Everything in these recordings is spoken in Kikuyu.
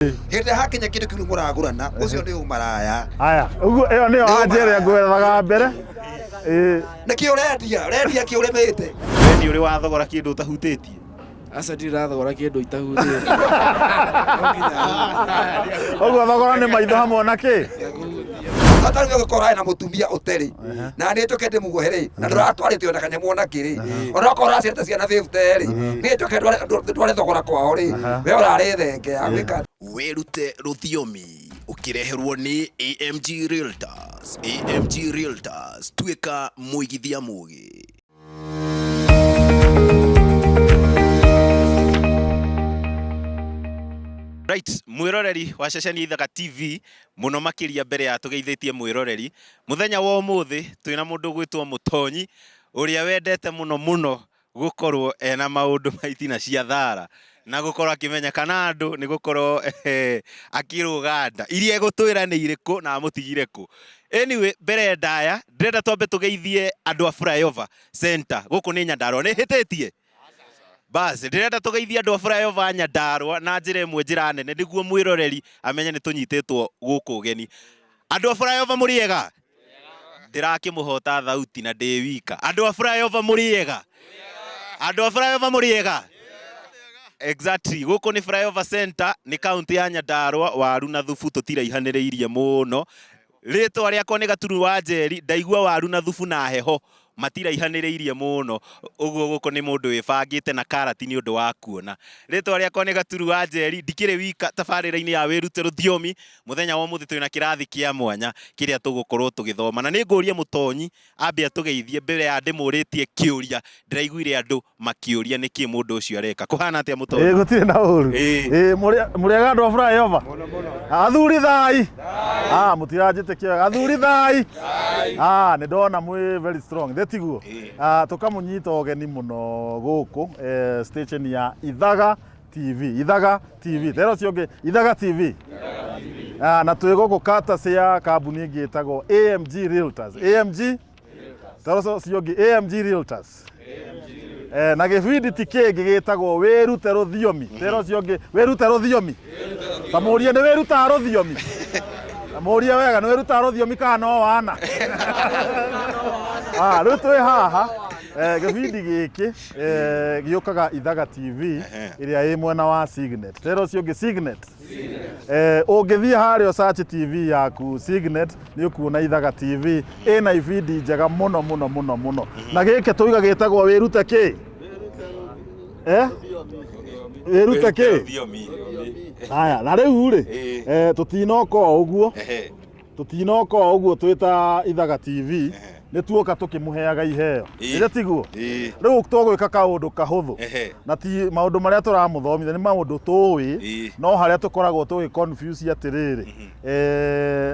Hĩndĩ ĩrĩa hakinya kĩndũ kĩu mũragũrana, ũcio nĩ ũmaraya. Aya, ũguo ĩyo nĩyo anja ĩrĩa ngwethaga mbere. Ĩĩ. Nĩkĩ ũrendia? Ũrendia kĩ ũrĩmĩte? We nĩ ũrĩ wathogora kĩndũ ũtahutĩtie? Aca ndirĩ ndathogora kĩndũ itahutĩtie. No nginya hutie. Ũguo thogora nĩ maitho hamwe na kĩ? Bata nĩ ũgĩkorwo na mũtumia ũterĩ na nĩ njoke ndĩmuohe rĩ na ndũratwarĩte ona kanyamũ ona kĩrĩ onokorwo ũraciarĩte ciana 50 rĩ nĩ njoke ndware thogora kwao rĩ we ũrarĩ thenge ya gwĩka. Wĩrute rũthiomi ũkĩreherwo nĩ AMG Realtors. AMG Realtors, tuĩka mũigithia mũgĩ. Right, mwĩroreri wa ceceni ya Ithaka TV mũno makĩria mbere ya tũgeithĩtie mwĩroreri mũthenya wa ũmũthĩ twĩna mũndũ ũgwĩtwo Mũtonyi ũrĩa wendete mũno mũno gũkorwo ena maũndũ ma itina cia thara na gũkorwo akĩmenya kana andũ nĩ gũkorwo akĩrũga nda iria egũtwĩra nĩ irĩkũ na amũtigire kũ. Anyway, mbere ndaya ndĩrenda twambe tũgeithie andũ a Flyover Center gũkũ nĩ Nyandarua, nĩ hĩtĩtie? Bas, ndĩrenda tũgeithie andũ a Flyover Nyandarua na njĩra ĩmwe njĩra nene nĩguo mwĩroreri amenye nĩ tũnyitĩtwo gũkũ ũgeni. Andũ a Flyover mũrĩ ega? Ndĩrakĩmũhota thauti na ndĩ wika. Andũ a Flyover mũrĩ ega? Andũ a Flyover mũrĩ ega? Exactly. Gũkũ nĩ Flyover Center, nĩ kaunti ya Nyandarua, waru na thubu tũtiraihanĩrĩirie mũno. Rĩtwa rĩakwa nĩ Gaturu wa Njeri, ndaigua waru na thubu na heho matiraihanĩrĩirie mũno, ũguo gũkũ nĩ mũndũ wĩbangĩte na karati nĩ ũndũ wa kuona. Rĩtwa rĩakwa nĩ Gaturu wa Njeri, ndikĩrĩ wika tabarĩra-inĩ ya Wĩrute Rũthiomi, mũthenya wa ũmũthĩ twĩna kĩrathi kĩa mwanya kĩrĩa tũgũkorwo tũgĩthoma. Na nĩ ngũria Mũtonyi ambe atũgeithie mbere ya ndĩmũrĩtie kĩũria, ndĩraiguire andũ makĩũria nĩkĩ mũndũ ũcio areka. Kũhana atĩa Mũtonyi? Ĩĩ gũtirĩ na ũru. Ĩĩ. Ĩĩ mũrĩega andũ a Flyover? Athuri thai. Ah mũtiranjĩtĩkia wega. Athuri thai. Ah nĩ ndona mwĩ very strong. Thĩ tiguo? Ah tũkamũnyita ũgeni mũno gũkũ station ya Ithaga TV. Ithaga TV. Tera ũcio ũngĩ Ithaga TV. Ah, na twĩ gũkũ courtesy ya kambuni ĩngĩ ĩtagwo AMG Realtors. AMG Tera ũcio ũngĩ AMG Realtors. Eh, na gĩbindi ti kĩngĩ gĩtagwo wĩrute rũthiomi. Tera ũcio ũngĩ wĩrute rũthiomi. Ta mũrie nĩ wĩrutaga rũthiomi. Ta mũrie wega nĩ wĩrutaga rũthiomi kana no wana. Ah, rĩu twĩ haha gĩbindi gĩkĩ gĩũkaga Ithaga TV ĩrĩa ĩ mwena wa Signet. Tera ũcio ũngĩ Signet. Ũngĩthiĩ harĩa ũsearch TV yaku Signet nĩ ũkuona Ithaga TV ĩna ibindi njega mũno mũno mũno mũno. Na gĩkĩ tũiga gĩtagwo wĩrute kĩ? Wĩrute kĩ? Haya, na rĩu rĩ, tũtinoka o ũguo. Tũtinoka o ũguo twĩ ta Ithaga TV, nĩ tuoka tũkĩmũheaga iheo. Ĩrĩa tiguo? Rĩu tũgwĩka kaũndũ kahũthũ. Na ti maũndũ marĩa tũramũthomithia nĩ maũndũ tũĩ, no harĩa tũkoragwo tũgĩ confuse atĩrĩrĩ,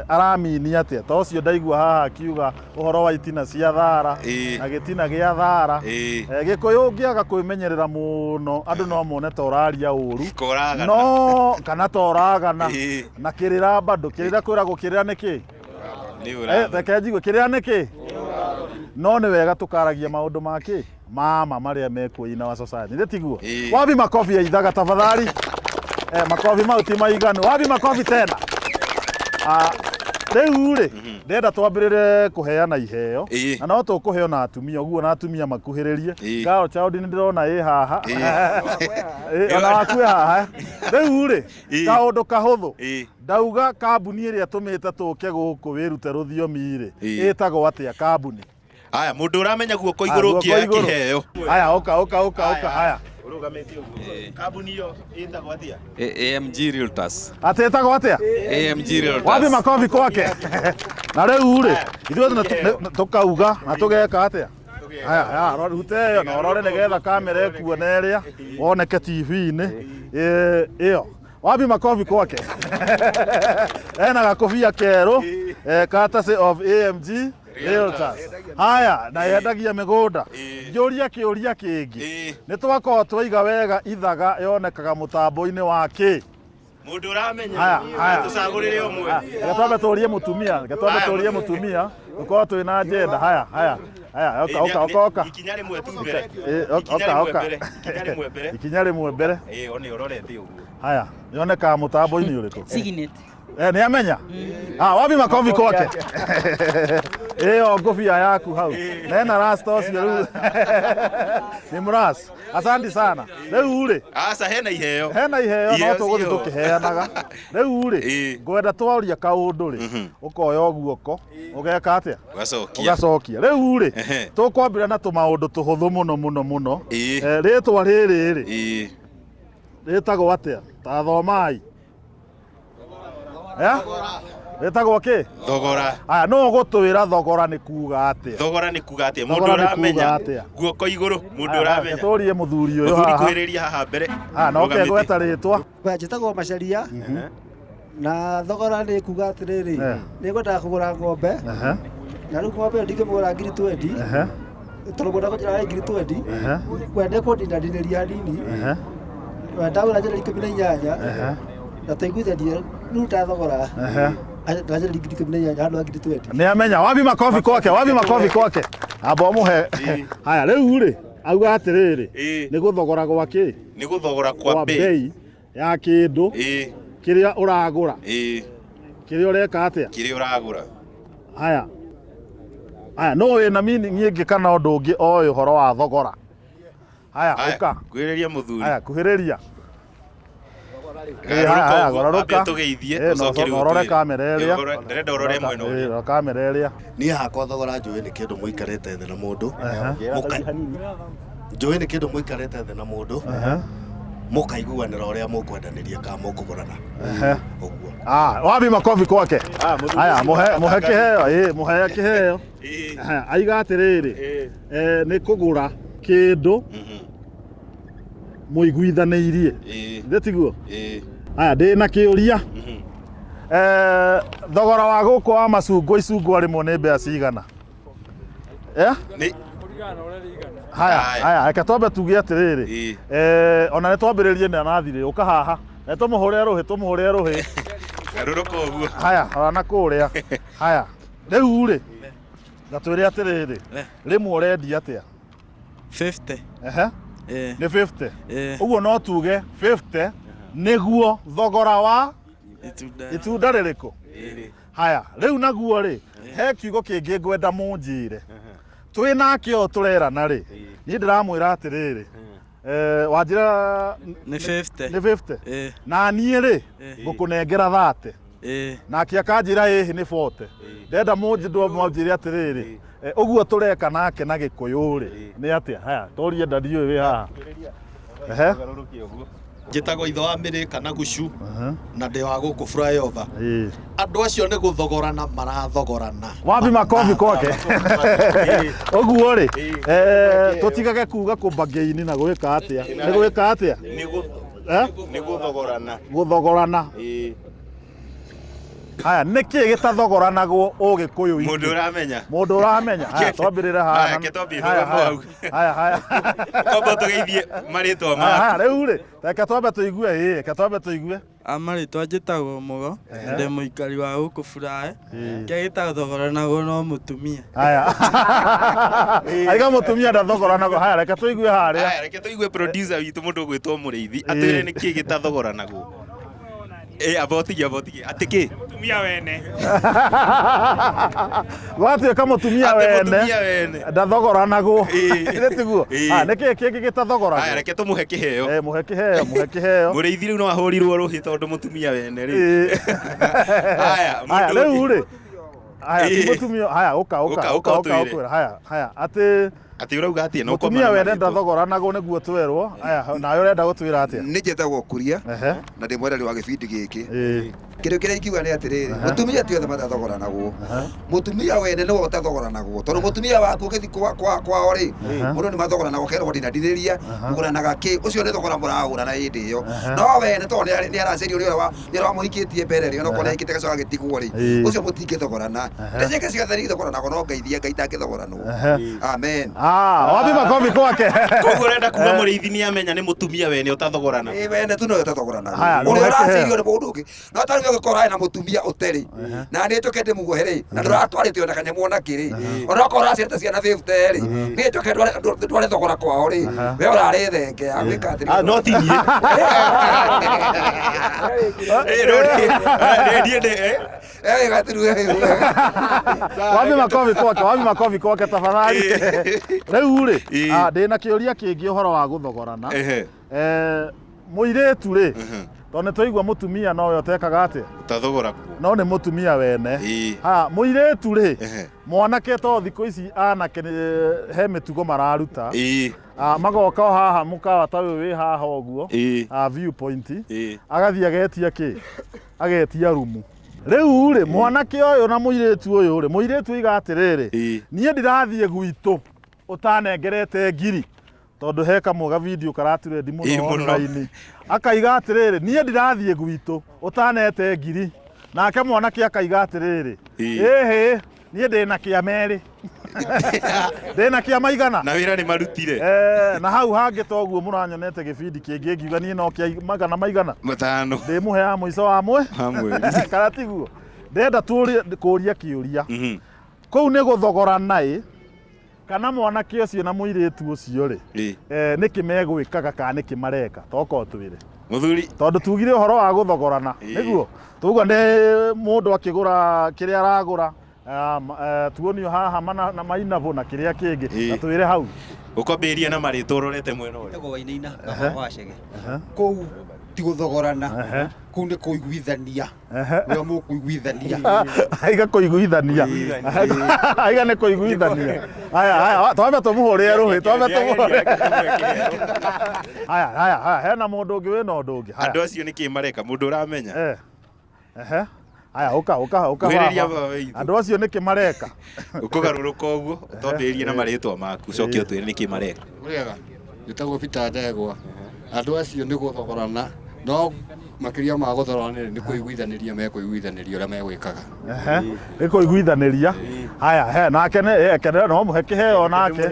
aramini atĩa? Ta ũcio ndaigua haha akiuga ũhoro wa itina cia thara na gĩtina gĩa thara. Gĩkũyũ ũngĩaga kwĩmenyerera mũno andũ no mone ta ũraria ũru. No kana ta ũragana. Na kĩrĩra bado kĩrĩra kwĩragwo kĩrĩra nĩ kĩ? Reke njigue kĩrĩra nĩ kĩ? No nĩ wega tũkaragia maũndũ ma kĩ? Mama marĩa mekuo in our society. Nĩ tiguo? Wapi makobi ya Ithaga tafadhali? Makobi mau ti maiganu. Wapi makobi tena? Rĩu rĩ, ndĩrenda twambĩrĩre kũheana iheo. Na no tũkũheo na atumia ũguo na atumia makuhĩrĩrie. Girl child nĩ ndĩrona ĩ haha. Ona waku ĩ haha. Rĩu rĩ, kaũndũ kahũthũ. Ndauga kambuni ĩrĩa ĩtũmĩte tũke gũkũ wĩrute rũthiomi rĩ, ĩtagwo atĩa kambuni? Aya, mũndũ ũramenya guoko igũrũ ũngĩoya kĩheo. Aya, ũka ũka ũka ũka haya. Ũrũgamĩte ũguo. Kambuni ĩyo ĩtagwo atĩa? AMG Realtors. Atĩ ĩtagwo atĩa? AMG Realtors. Wapi makobi kwake? Na rĩu rĩ, ithuĩ tũkauga na tũgeka atĩa? Haya, haya, rute ĩyo na ũrore nĩgetha kamera ĩkuone ĩrĩa woneke TV-inĩ. Ĩyo. Wapi makobi kwake? Ena gakobia kerũ, courtesy of AMG Realtors. Haya, na yendagia mĩgũnda. Njũria kĩũria kĩngĩ. Nĩ twakorwo twaiga wega Ithaga yonekaga mũtambo-inĩ wa kĩ? Mũndũ ũramenya. Haya, haya. Tũcagũrĩre ũmwe. Reke twambe tũrie mũtumia, reke twambe tũrie mũtumia, tũkorwo twĩ na agenda. Haya, haya, haya, oka, oka, oka, oka. Ikinya rĩmwe tu mbere. Ĩ, Ikinya oka, rĩmwe oka. mbere. Ikinya rĩmwe mbere. Ikinya rĩmwe mbere. Ĩ, one ũrorete ũguo. Haya, yonekaga mũtambo-inĩ ũrĩkũ? Signet. Eh, nĩ amenya? Ah, wapi makofi kwake? Ĩyo ngũbia yaku hau. Nena rasta ũcio rĩu. Nĩ mũras. Asante sana. Rĩu rĩ, Aca hena iheo. hena iheo no Iheo tũgũthiĩ ciĩho. tũkĩheanaga. Rĩu rĩ, Ĩ. ngwenda twaria kaũndũ rĩ, ũkoya guoko, ũgeka atĩa? Ũgacokia. Ũgacokia. Rĩu rĩ, Ehe. tũkwambĩra na tũmaũndũ tũhũthũ mũno mũno mũno. Ĩ. Eh, rĩtwa rĩrĩ rĩ, Ĩ. rĩtagwo atĩa? Ta thomai. Eh? Rĩtagwo kĩ? Thogora. Aya, nũ ũgũtwĩra thogora nĩ kuga atĩa? Thogora nĩ kuga atĩa? Mũndũ Thogora nĩ kuga ũramenya. atĩa? Guoko igũrũ. Mũndũ Aya, ũramenya. reke tũrie mũthuri ũyũ Mũthuri haha. kuhĩrĩria haha mbere. Aya, na oke Rũgamĩte. gweta rĩtwa. We njĩtagwo Macharia na thogora nĩ kuga atĩrĩrĩ Eh. nĩ ngwendaga kũgũra ng'ombe Ehe, na rĩu ng'ombe ĩyo ndingĩmĩgũra ngiri twendi ehe, tondũ ngwenda kũnjĩra ngiri twendi ehe, wende kũndinandinĩria hanini ehe, we ndagũra njĩra 18 ehe, na tũiguithanie rĩu ndathogora ehe. ndanjĩra ngiri 18 handũ ha ngiri twendi. Nĩ amenya. Wapi makofi kwake? Wapi makofi kwake? Amba ũmũhe. Haya, rĩu rĩ, auga atĩrĩrĩ, Ĩ. nĩ gũthogora gwa kĩ? Nĩ gũthogora kwa Kwa bei. bei ya kĩndũ Ĩ. kĩrĩa ũragũra, Ĩ. kĩrĩa ũreka atĩa? Kĩrĩa ũragũra. Haya. Haya, no wĩna meaning ĩngĩ kana ũndũ ũngĩ oĩ ũhoro wa thogora? Haya, Haya, ũka. Kuhĩrĩria mũthuri. Haya, kuhĩrĩria. Garũrũka Haya, ũguo, garũrũka. ambia tũgeithie, Ĩ, na ũcoke rĩu ũrore ũtwĩre. kamera ĩrĩa. Ĩ, ndĩrenda ũrore mwena Ĩ, ũrĩa. rora kamera ĩrĩa. Niĩ hakwa thogora njũĩ nĩ kĩndũ mũikarĩte thĩ na mũndũ. Njũĩ nĩ kĩndũ mũikarĩte thĩ na mũndũ Ehe, mũkaiguanĩra ũrĩa mũkwendanĩria kana mũkũgũrana. ehe. Ũguo. Ah, wapi makofi kwake? Haya, mũhe mũhe kĩheo, ĩ, mũhe kĩheo. Ĩ. Haya, aiga atĩrĩrĩ, Ĩ. nĩ kũgũra kĩndũ mũiguithanĩirie. Ĩ. Githĩ tiguo? Ĩ. Haya, ndĩ na kĩũria. Thogora wa gũkũ wa macungwa icungwa rĩmwe nĩ mbeca cigana? Eh? Nĩ Haya, Haya. haya, reke twambe tuge atĩrĩrĩ. Ĩ. Ona nĩ twambĩrĩrie na nathirĩ, ũka haha. Na tũmũhũre rũhĩ, tũmũhũre rũhĩ. Garũrũka ũguo. Haya, rora na kũrĩa. Haya, rĩu rĩ, ngatwĩre atĩrĩrĩ, rĩmwe ũrendia atĩa? 50. Ehe, Eh. nĩ 50. Eh. Ũguo no tuge 50 nĩguo thogora wa Itunda. itunda rĩrĩkũ? Haya, rĩu naguo rĩ, he kiugo kĩngĩ ngwenda mũnjĩre. Twĩ nake ũyũ tũrerana rĩ, niĩ ndĩramwĩra atĩrĩrĩ, wanjĩra Nĩ 50. nĩ 50. Eh. Na niĩ rĩ, ngũkũnengera 30. Eh. Nake akanjĩra ĩhĩ nĩ 40. Ndenda mũnjĩre atĩrĩrĩ, ũguo tũreka nake na Gĩkũyũ rĩ, nĩ atĩa? Haya, tũrie ndadi ũyũ wĩ haha. Ehe. Njĩtagwo ithe wa mĩrĩ kana gucu na ndĩ wa gũkũ flyover. Ĩ. Andũ acio nĩ gũthogorana marathogorana. Wapi makofi kwake? Ũguo rĩ, tũtigage kuga kũmbangeini na gwĩka atĩa? Nĩ gwĩka atĩa? Eh? Nĩ gũthogorana. Gũthogorana. Ĩ. Haya, nĩ kĩĩ gĩtathogoranagwo Ũgĩkũyũ-inĩ? Mũndũ ũramenya. Mũndũ ũramenya. Haya, twambĩrĩre haha. Haya, reke twambie Haya, rũgamo haya. hau. Haya, haya. Kwamba tũgeithie marĩtwa Haya, haya, maku. rĩu rĩ, reke twambe tũigue, ĩ, reke twambe tũigue. Amarĩtwa njĩtagwo Mũgo, ndĩ mũikari wa gũkũ Burae. Kĩrĩa gĩtathogoranagwo no mũtumia. Haya. Aiga mũtumia ndathogoranagwo. Haya, reke tũigue harĩa. Haya, reke tũigue producer witũ mũndũ ũgwĩtwo Mũrĩithi atwĩre nĩ kĩĩ gĩtathogoranagwo. Ĩ, amba ũtigie, amba ũtigie. Atĩ kĩ? Mũtumia wene. Gwatuĩka mũtumia Atĩ wene mũtumia wene. ndathogoranagwo. Ĩ. Nĩ tiguo? Ĩ. Ah, nĩ kĩĩ kĩngĩ gĩtathogoragwo? Haya, reke tũmũhe kĩheo. Eh, mũhe kĩheo, mũhe kĩheo. Mũrĩithi rĩu no ahũrirwo rũhĩ tondũ mũtumia wene rĩ. Ĩ. Haya, Haya, mũndũ rĩu ũngĩ. rĩ. Haya, ti Ĩ. mũtumia, haya, ũka, ũka, Ũka, ũka, ũka ũka, ũtwĩre. ũkwĩra. Haya, haya, atĩ Atĩ ũrauga atĩa? No mũtumia koma na wene marĩtwa. ndathogoranagwo nĩguo twerwo. Haya, nawe ũrenda gũtwĩra atĩa? Nĩ njĩtagwo Kuria Ehe. na ndĩ mwereri wa gĩbindi gĩkĩ. Ĩ. Kĩndũ kĩrĩa ingiuga nĩ atĩrĩrĩ, mũtumia ti othe matathogoranagwo. Mũtumia wene nĩwe ũtathogoranagwo, tondũ mũtumia waku ũgĩthiĩ kwao rĩ, mũndũ nĩ mathogoranagwo kerwo ndinandinĩria, mũgũranaga kĩ, ũcio nĩ thogora mũrahũrana hĩndĩ ĩyo. No wene tondũ nĩ aracerio nĩ ũrĩa wamũhikĩtie mbere rĩ, onokorwo nĩ ahikĩte agacoka agĩtigwo rĩ, ũcio mũtingĩthogorana. Ndĩciĩke ciothe nĩ ithogoranagwo no ngeithia Ngai itangĩthogoranwo. Amen. Ah, wapi makobi kwake? Koguo ũrenda kuga mũrĩithi nĩ amenya nĩ mũtumia wene ũtathogorana. Ĩ wene tu nowe ũtathogoranaga. Haya, Ũrĩa rũhe ũracĩirio kĩheo. nĩ mũndũ ũngĩ. No ta rĩu ũgĩkorwo ena mũtumia ũterĩ. Na nĩ njoke ndĩmuohe rĩ, na ndũratwarĩte ona kanyamũ ona kĩ rĩ. Onokorwo ũraciarĩte ciana 50 rĩ, niĩ njoke ndware thogora kwao rĩ, we ũrarĩ thenge ya gwĩka atĩrĩ. Ah, no ti niĩ. Eh, no niĩ. Ah, niĩ ndĩ- eh. Eh, gatiru, eh, Wapi makobi kwake? Wapi makobi kwake tafadhali? Rĩu rĩ, Ĩ. ah, ndĩna kĩũria kĩngĩ ũhoro wa gũthogorana. Ehe. Eh, mũirĩtu rĩ, tondũ nĩ twaigua mũtumia nowe ũtekaga atĩa? Ũtathogora kuo. No nĩ mũtumia wene. Ĩ. Ha, mũirĩtu rĩ, Ehe. mwanake to thikũ ici anake he mĩtugo mararuta. Ĩ. Ah, magoka o haha mũkawa ta ũyũ wĩ haha ũguo. Ĩ. Ah, viewpoint. Ĩ. Agathiĩ agetia kĩ? Agetia rumu. Rĩu rĩ, mwanake ũyũ na mũirĩtu ũyũ rĩ, mũirĩtu oiga atĩrĩrĩ, Ĩ. niĩ ndirathiĩ gwitũ ũtanengerete ngiri tondũ he kamwe ga video karaturendi Ĩ, mũno mũno. online akaiga atĩrĩrĩ niĩ ndirathiĩ gwitũ ũtanete ngiri nake mwanake akaiga atĩrĩrĩ Ĩ. ĩhĩ niĩ ndĩna kĩa merĩ ndĩna kĩa maigana Na wĩra nĩ marutire. Eh, na hau hangĩ toguo mũranyonete gĩbindi kĩngĩ ngiuga niĩ no kĩa magana maigana Matano. ndĩmũheaga mũico wa mwe Wa mweri. kana tiguo ndenda kũria kĩũria Mhm. kũu nĩ gũthogorana ĩ kana mwanake ũcio na mũirĩtu ũcio rĩ Ĩ. eh, nĩkĩ megwĩkaga kana nĩkĩ mareka toka ũtwĩre Mũthuri. tondũ tugire ũhoro wa gũthogorana Ĩ. nĩguo tuga nĩ mũndũ akĩgũra kĩrĩa aragũra ah, eh, tuonio haha mana, na mainabũ na kĩrĩa kĩngĩ Ĩ. na twĩre hau Ũkwambĩrĩria na marĩtwa ũrorete mwena ũrĩa. Njĩtagwo Wainaina Gabara wa Chege. Kũu ti gũthogorana, kũu nĩ kũiguithania ũrĩa mũkũiguithania. aiga kũiguithania aiga nĩ kũiguithania haya haya twambe tũmũhũrĩre rũhĩ twambe tũmũhũrĩre haya haya haya hena mũndũ ũngĩ wĩna ũndũ ũngĩ haya Andũ acio nĩkĩ mareka mũndũ ũramenya. Eh. Ehe. Haya ũka ũka ũka Kuhĩrĩria baba. baba witũ. Andũ acio nĩkĩ mareka? Ũkũgarũrũka ũguo ũtwambĩrĩrie na marĩtwa maku ũcoke ũtwĩre nĩkĩ mareka. Ũrĩega, njĩtagwo Peter Ndegwa. Andũ acio nĩ gũthogorana, no makĩria ma gũthogorana nĩ kũiguithanĩria mekũiguithanĩria ũrĩa megwĩkaga. Ehe. Nĩ kũiguithanĩria. Haya he nake nĩ eh, kene no mũhe kĩheo nake.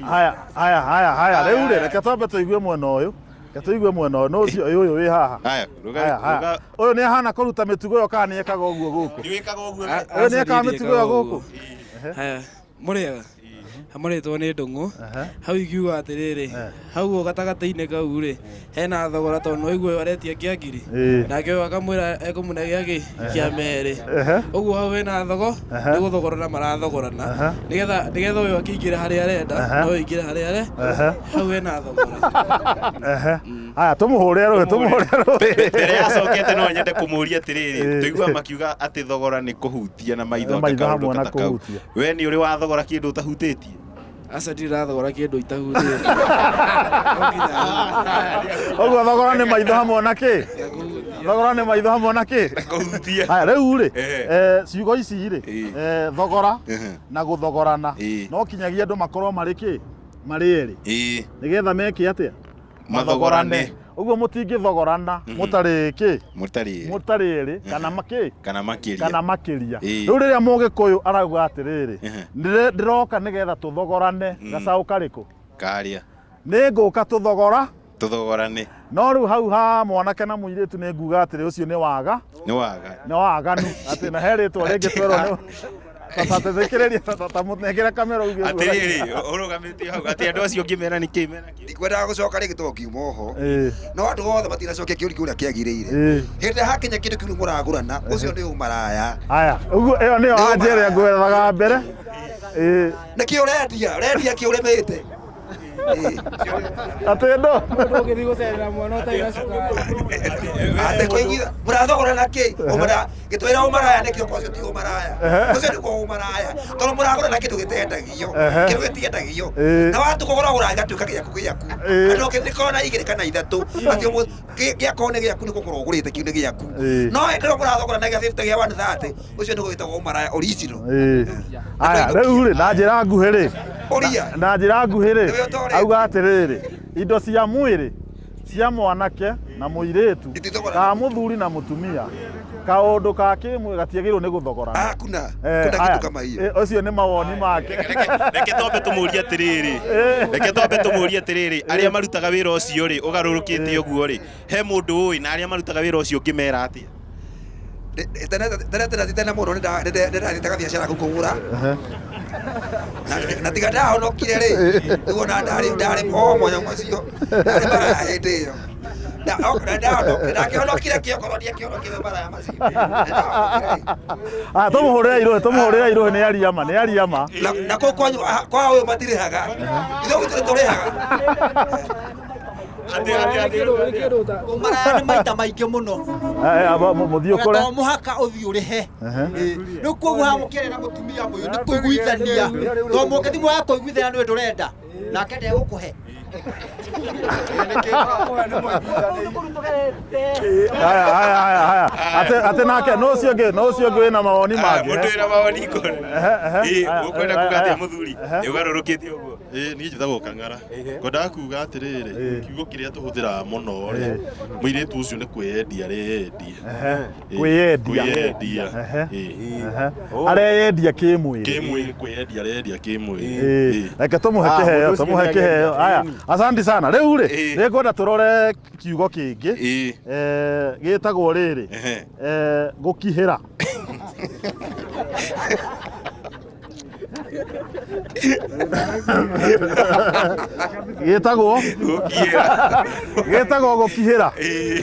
Haya haya haya haya rĩu rĩ reke twambe tũigue mwena ũyũ. Reke tũigue mwena ũyũ. Nũ ũcio ũyũ wĩ haha. Haya, rũga Haya haya. rũga Ũyũ nĩ ahana kũruta mĩtugo ĩyo kana nĩ ekaga ũguo gũkũ? nĩ wĩkaga ũguo. Ũyũ nĩ ekaga mĩtugo ĩyo gũkũ? Haya, mũrĩega hamũrĩtwo nĩ ndũng'ũ hau ingiuga atĩrĩrĩ hau ũguo gatagatĩ-inĩ kau rĩ hena thogora tondũ nĩwaigua ũyũ aretia kĩa ngiri Ĩ. nake ũyũ akamwĩra ekũmũne gĩa kĩ kĩa merĩ Ehe. ũguo hau hena thogo nĩ gũthogorana marathogorana nĩgetha nĩgetha ũyũ akĩingĩre harĩa arenda na ũyũ aingĩre harĩa are Ehe. hau hena thogora Ehe. Haya tũmũhũrĩre rũhĩ tũmũhũrĩre rũhĩ. Mbere yacokete no nyende kũmũria atĩrĩrĩ Ĩ. tũigua makiuga atĩ thogora nĩ kũhutia na maitho Na maitho ta hamwe kaũndũ na ta kau. kũhutia. We nĩ ũrĩ wathogora kĩndũ ũtahutĩtie? aca ndirĩ ndathogora kĩndũ itahutĩtie No nginya Ũguo thogora nĩ maitho hamwe na kĩ? Thogora nĩ maitho hamwe na kĩ? Kũhutia. Haya rĩu rĩ Ehe. eh, ciugo ici rĩ Ĩ. eh, thogora Ehe. na gũthogorana Ĩ. no kinyagia andũ makorwo marĩ kĩ marĩ erĩ Ĩ. nĩgetha meke atĩa Mathogorane. ũguo mũtingĩthogorana mũtarĩ kĩ Mũtarĩ erĩ. mũtarĩ erĩ kana makĩ Kana makĩria. kana makĩria Ĩ. rĩu rĩrĩa mũgĩkũyũ arauga atĩrĩrĩ Ehe. ndĩroka nĩgetha tũthogorane gacaũ karĩkũ Karĩa. nĩ ngũka tũthogora Tũthogorane. no rĩu hau ha mwanake na mũirĩtu nĩ nguga atĩrĩ ũcio nĩ waga Nĩ waga. nĩ waganu atĩ na he rĩtwa rĩngĩ twerwo nĩ tathikĩrĩria tamũnengere kamera uge ũguo. Atĩrĩrĩ, ũrũgamĩte hau atĩ andũ acio ũngĩmera nĩkĩ mena kĩ? Ndikwendaga gũcoka rĩngĩ tondũ ngiuma oho. Ĩ. No andũ othe matinacokia kĩũria kĩu ũrĩa kĩagĩrĩire. Ĩ. Hĩndĩ ĩrĩa hakinya kĩndũ kĩu mũragũrana, ũcio nĩ ũmaraya. Haya, ũguo ĩyo nĩyo anja ĩrĩa ngwethaga mbere. Ĩ, Nĩkĩ ũrendia? Ũrendia kĩ ũrĩmĩte? atĩ ndũ ũngĩthiĩ gũcerera mwana ũtarĩ na cukari Atĩ kũiguitha mũrathogorana kĩ? Ũmara gĩtwĩra ũmaraya nĩkĩ okorwo ũcio ti ũmaraya. Ũcio nĩguo ũmaraya. Tondũ mũragũrana kĩndũ gĩtendagio. Ehe. Kĩndũ gĩtiendagio. Ĩ. Na watua kũgũra gĩgatuĩka gĩaku gĩaku. Ĩ. Andũ gĩkorwo na igĩrĩ kana ithatũ. Atĩ gĩakorwo nĩ gĩaku nĩ kũgũra ũgũrĩte kĩu nĩ gĩaku. Ĩ. No hĩndĩ ĩrĩa mũrathogorana gĩa 50 gĩa 130 ũcio nĩguo wĩtagwo ũmaraya original. Ĩ. Haya, rĩu rĩ na njĩra nguhĩ rĩ Ũria. na njĩra nguhĩ rĩ Nĩwe ũtorĩtie. auga atĩrĩrĩ indo cia mwĩrĩ cia mwanake na mũirĩtu Itithogoranaga. kana mũthuri na mũtumia kaũndũ ka kĩmwĩrĩ gatiagĩrĩirwo nĩ gũthogorana. Ah, kuna Eh, kuna haya, kitu kama hiyo. eh, ũcio nĩ mawoni make. Reke twambe tũmũrie atĩrĩrĩ, reke twambe tũmũrie atĩrĩrĩ, arĩa marutaga wĩra ũcio rĩ, ũgarũrũkĩte ũguo rĩ, he mũndũ ũĩ na arĩa marutaga wĩra ũcio ũngĩmera atĩa? Tene tene tene tene mũno nĩ ndathiĩte gabiacara kau kũgũra na tiga ndahonokire rĩ nĩguo na ndarĩ ndarĩ o mwanya macio ndarĩ maraya hĩndĩ ĩyo ndakĩhonokire kĩokorwo ndiakĩhonokire maraya macio. Ah, tũmũhũrĩre irũhĩ, tũmũhũrĩre irũhĩ nĩ aria ma, nĩ aria ma. Na kũu kwanyu kwa ũyũ matirĩhaga, ithuĩ gwitũ nĩtũrĩhaga. Ũmaraya nĩ maita maingĩ mũno. Eh, eh, mũthiĩ ũkũre. To mũhaka ũthiĩ ũrĩhe. Rĩu koguo haha mũkĩaria na mũtumia mũyũ nĩ kũiguithania, to mũngĩthiĩ mwaga kũiguithania nĩwe ndũrenda nake ndegũkũhe. Haya, haya, haya, haya. Ate ate nake no ũcio ũngĩ, no ũcio ũngĩ wĩna mawoni mangĩ. Mũndũ wĩna mawoni ngũrani. Ehe, ehe. Ĩĩ, Haya, ũkwenda haya, kuga atĩa haya. mũthuri? Nĩ ũgarũrũkĩte ũguo. Ĩĩ niĩ njĩtagwo Kang'ara. Ngwendaga kuga atĩrĩrĩ, kiugo kĩrĩa tũhũthĩraga mũno rĩ, mũirĩtu ũcio nĩ kwĩyendia areyendia. Ĩĩ, Kwĩyendia. Kwĩyendia. Ehe. Ĩĩ. Ehe. Areyendia kĩmwĩrĩ. Kĩmwĩrĩ, kwĩyendia areyendia kĩmwĩrĩ. Ĩĩ. Reke tũmũhe Ah, kĩheo, mũndũ ũcio tũmũhe nĩ kĩheo. ageria. Haya, asante sana. Rĩu rĩ, nĩngwenda tũrore kiugo kĩngĩ. Eh, gĩtagwo rĩrĩ. Eh, gũkihĩra. Gĩtagwo gĩtagwo gũkihĩra.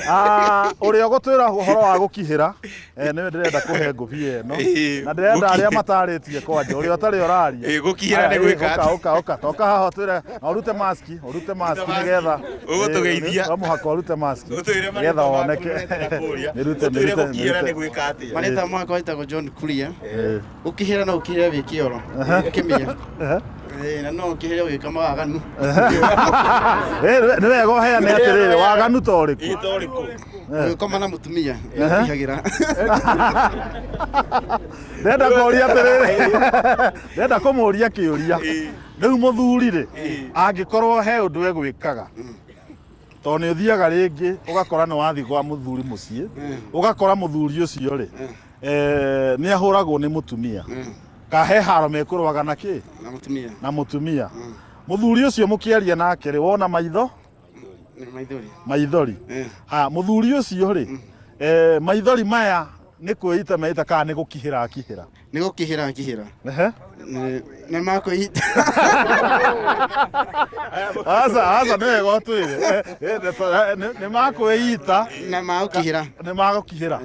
Ah, ũrĩa ũgũtwĩra ũhoro wa gũkihĩra, eh, nĩwe ndĩrenda kũhe ngũbia ĩno. Na ndĩrenda arĩa matarĩtie kwanja, ũrĩa ũtarĩ ũraria. Ĩĩ, gũkihĩra nĩ Aya, gwĩka ũka, atĩa? ũka, ũka, toka haha ũtwĩre, na ũrute maski, ũrute maski nĩgetha. Ũgũtũgeithia. No mũhaka ũrute maski Ũtwĩre nĩgetha marĩtwa maku woneke. kũũria. Mĩrute, Ũtwĩre mĩrute, gũkihĩra nĩ mĩrute. gwĩka atĩa? Marĩtwa makwa wĩtagwo John Kuria. Ũkĩhĩra no ũkĩhĩre wĩ kĩoro, ũkĩmĩa. Ĩĩ, na no ũkĩhĩre ũgĩka mawaganu. Eh, nĩ wega ũheane atĩrĩrĩ, waganu ta ũrĩkũ? Ũgĩkoma na mũtumia, nĩũkĩhagĩra. Ndĩrenda kũũria atĩrĩrĩ, ndĩrenda kũmũũria kĩũria. Rĩu mũthuri rĩ, angĩkorwo he ũndũ egwĩkaga, tondũ nĩ ũthiaga rĩngĩ ũgakora nĩ wathiĩ kwa mũthuri mũciĩ, ũgakora mũthuri ũcio rĩ, eh, nĩ ahũragwo nĩ mũtumia. Ka he haro mekũrũaga na kĩ? Na mũtumia. Na mũtumia. Mũthuri ũcio mũkĩaria nake rĩ, wona maitho? Nĩ maithori. Maithori. Ha, mũthuri ũcio rĩ, eh, maithori maya nĩ kwĩita meita kana nĩ gũkihĩra akihĩra? Nĩ gũkihĩra akihĩra. Ehe. Nĩ makwĩita. Aca, aca nĩ wega ũtwĩre. Eh, eh, nĩ makwĩita. Na magũkihĩra. Nĩ magũkihĩra.